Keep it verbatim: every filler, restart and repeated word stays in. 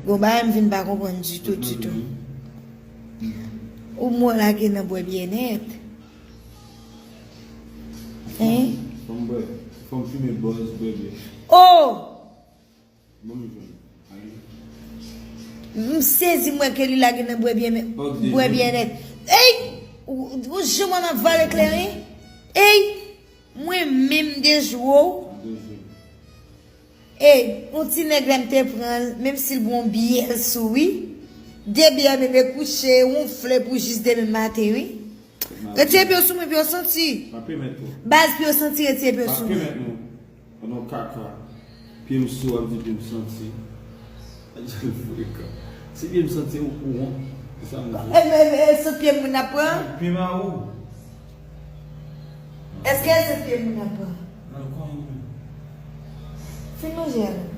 Gon bagay m vin pa konprann ditou, ditou. Ou mwen lage nan bwè byennèt. Hein? Fò m bwè. Fò m fimen bòz bwè byennèt. Oh! Bon, m jwenn. Ayi. M sezi m wè ke li lage nan bwè byen Ok, bwè ok. byennèt. Ey! Ou ou jan mwen m ap vale kleren? Ey! Mwen menm de jou. An de jou. Ey, yon ti nèg la m te pran l, menm si l bon byè l sou wi. De byè menm e kouche, wonfle pou jis demen maten wi. Retire pye w sou mwen, pye w santi. Pa pèmèt ou. Baz, pye w santi, retire pye w Pa sou mwen. pèmèt nou. Pandan w kaka. Pye m sou, w ap di pye m santi. Frekan. Si pye m santi, ou ou wont. Se sa m di. E, e, e, e, sot pye moun ap pran? Pye m a ou. Èske e sot pye moun ap pran? Nan kòm. Fin manje a non.